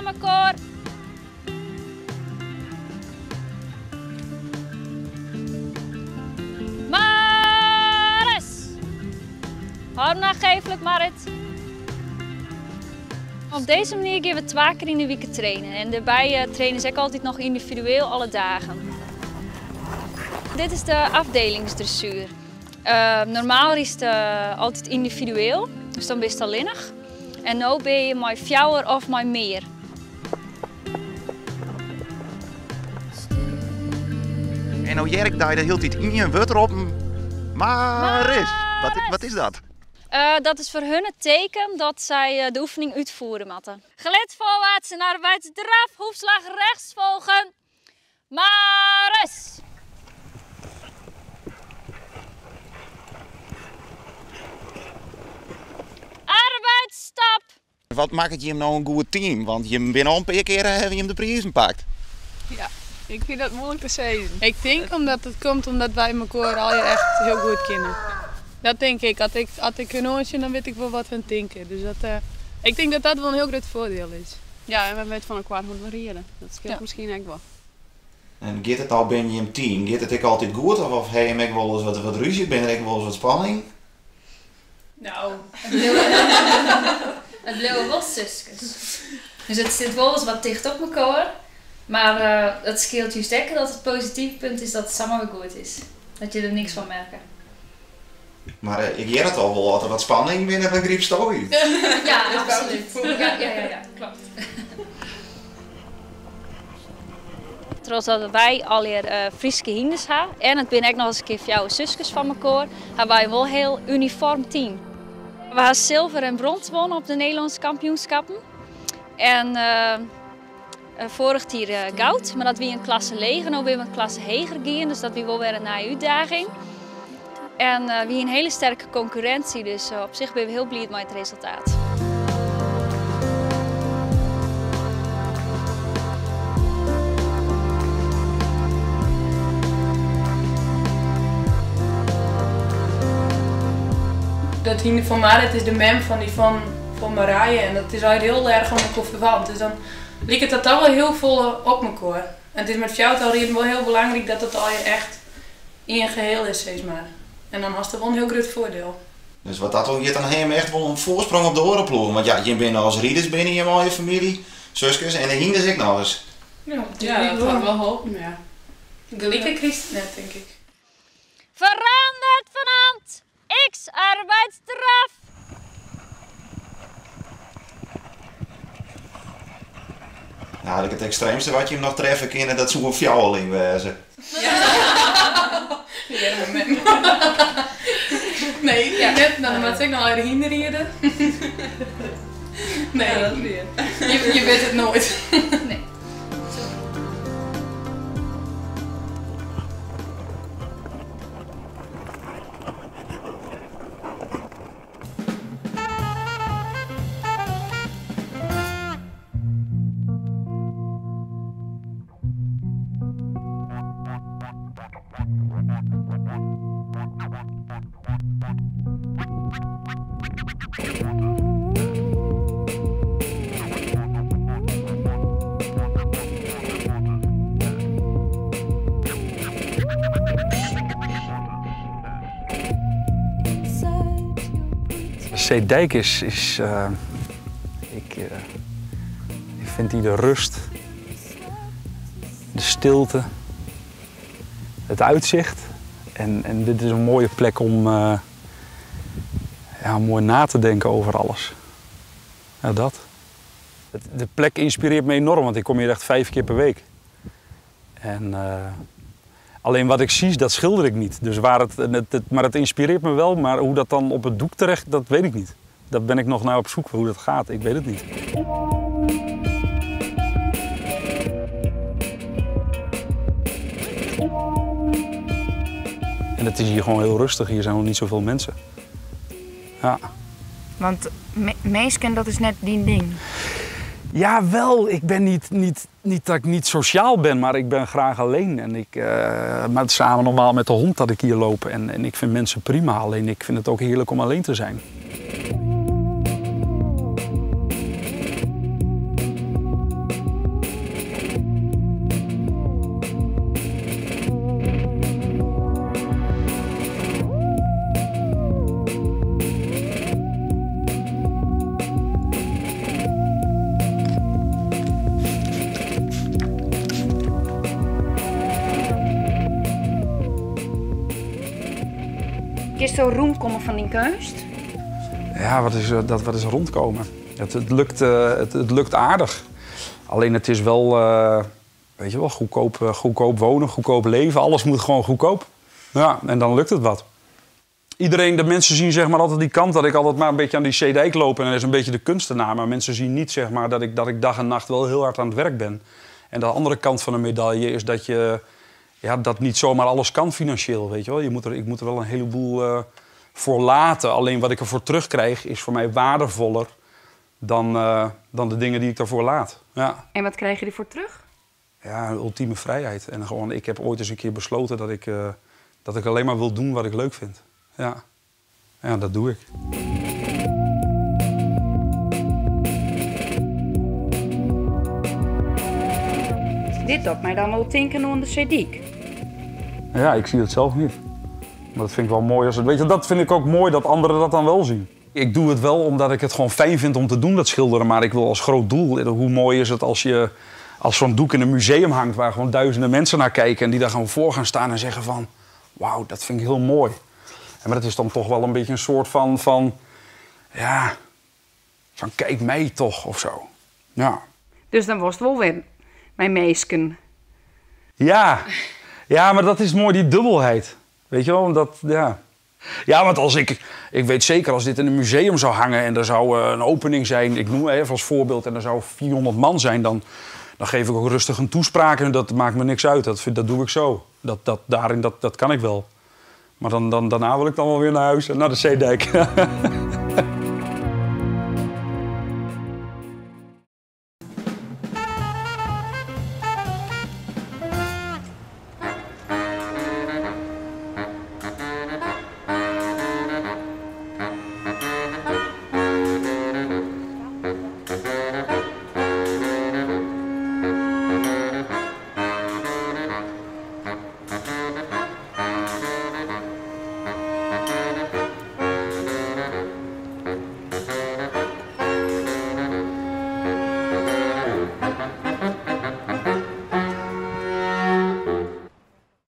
Fan mekoar. Maris! Hâld nagevelijk, Marit. Op deze manier gaan we twa kear yn de wike trainen. En dêrby trainen se ek altyd noch yndividueel alle dagen. Dit is de afdelingsdressuur. Normaal is it altyd yndividueel, dus dan bist allinnich. En no bin je mei fjouwer of mei mear. En no hear ik dy de hiele tiid ien wurd roppen. Maris! Wat is dat? Dat is foar hun it teken dat sy de oefening útfiere moatte. Glid voorwaarts en arbeidsdraf, hoefslag rechts volgen. Maris! Arbeidsstap! Wat makket jim no in goed team? Want jim binne al in pear kear hawwe jim de prizen pakt. Ja, ik fyn dat muoilik te sizzen. Ik tink omdat it komt omdat wy mekoar allegear echt hiel goed kenne. Dat tink ik. As ik, as ik hun oansjen, dan wit ik wol wat hun tinke. Dus dat, eh, ik tink dat dat wol in hiel grut foardiel is. Ja, en we witte fan elkoar hoe't we ride. Dat skeelt miskien ek wol. En giet it al binnen jim team? Giet it ek altyd goed of, of ha jim ek wolris wat, wat rúzje? Bin der ek wolris wat spanning? Nou, it bliuwe wol suskes. Dus it sit wolris wat ticht op mekoar. Mar it skeelt júst ek dat it positive punt is dat it samar wer goed is. Dat je der niks fan merke. Mar ik hear it al wol, as der wat spanning binne, dan grypsto út. Ja, absolút. Ja, ja, ja, ja, kloppet. Trochdat wy allegear Fryske hynders ha en it binne ek noch ris in kear fjouwer suskes fan mekoar, ha wy wol in hiel uniform team. We ha silver en brons wûn op de Nederlânske kampioenskippen. En foarich jier goud, mar dat wie in klasse leger. No binne we in klasse heger gien, dus dat wie wol wer in nije útdaging. En wie in hiele sterke konkurrinsje, dus op sich binne we hiel bliid mei it resultaat. Dat hynder fan Marit is de mem fan dy fan fan Marije en dat is allegear hiel erch oan mekoar ferwant. Dus dan liket dat toch wol hiel folle op mekoar. En it is mei fjouwertal riden wol hiel belangryk dat it allegear echt ien geheel is, sis mar. En dan hast der wol in hiel grut foardiel. Dus wat dat oangiet, dan ha jim echt wol in foarsprong op de oare ploegen. Want ja, jim binne as riders binne jim allegear famylje, suskes en de hynders ek noch ris. Ja, dat hat wol holpen, ja. Gelyk krijst it net, tink ik. Verandert van hand! X arbeidsdraf! Ja, it ekstreemste wat jim noch treffe kinne, dat soe in fjouwerling wêze. Ja, nee, net. Dan moat ik noch in hynder ride. Nee, dat is je wit it noait. Nee. De Zeedijk is, is uh, ik, uh, ik vind die de rust, de stilte, het uitzicht. En, en dit is een mooie plek om uh, ja, mooi na te denken over alles. Ja, dat. De plek inspireert me enorm, want ik kom hier echt vijf keer per week. En alleen wat ik zie, dat schilder ik niet. Dus waar het, het, maar het inspireert me wel, maar hoe dat dan op het doek terecht, dat weet ik niet. Daar ben ik nog naar op zoek, hoe dat gaat. Ik weet het niet. En het is hier gewoon heel rustig, hier zijn nog niet zoveel mensen. Ja. Want minsken, dat is net dyn ding. Ja, wel. Ik ben niet, niet, niet dat ik niet sociaal ben, maar ik ben graag alleen. En ik, maar samen normaal met de hond dat ik hier loop. En, en ik vind mensen prima, alleen ik vind het ook heerlijk om alleen te zijn. Kinsto rûnkomme fan dyn keunst? Ja, wat is, dat, wat is rondkomen? Het, lukt, het lukt aardig. Alleen het is wel, weet je wel, goedkoop, goedkoop wonen, goedkoop leven. Alles moet gewoon goedkoop. Ja, en dan lukt het wat. Iedereen, de mensen zien zeg maar altijd die kant dat ik altijd maar een beetje aan die zeedijk loop. En dat is een beetje de kunstenaar. Maar mensen zien niet zeg maar, dat ik dag en nacht wel heel hard aan het werk ben. En de andere kant van de medaille is dat je ja, dat niet zomaar alles kan financieel. Weet je wel? Ik moet er wel een heleboel voor laten. Alleen wat ik ervoor terugkrijg is voor mij waardevoller dan de dingen die ik daarvoor laat. Ja. En wat krijg je ervoor terug? Ja, een ultieme vrijheid. En gewoon, ik heb ooit eens een keer besloten dat ik alleen maar wil doen wat ik leuk vind. Ja, ja dat doe ik. Dit docht my dan wol tinken oan de Seedyk. Ja, ik zie het zelf niet. Maar dat vind ik wel mooi. Als het, weet je, dat vind ik ook mooi dat anderen dat dan wel zien. Ik doe het wel omdat ik het gewoon fijn vind om te doen, dat schilderen. Maar ik wil als groot doel, hoe mooi is het als zo'n doek in een museum hangt waar gewoon duizenden mensen naar kijken en die daar gewoon voor gaan staan en zeggen van, wauw, dat vind ik heel mooi. En maar dat is dan toch wel een beetje een soort van, ja, van kijk mij toch of zo. Ja. Dus dan was het wol wer mei minsken. Ja. Ja, maar dat is mooi, die dubbelheid. Weet je wel, omdat, ja. Ja, want als ik, ik weet zeker, als dit in een museum zou hangen en er zou een opening zijn, ik noem even als voorbeeld, en er zou 400 man zijn, dan geef ik ook rustig een toespraak en dat maakt me niks uit. Dat doe ik zo. Dat kan ik wel. Maar daarna wil ik dan wel weer naar huis en naar de Zeedijk.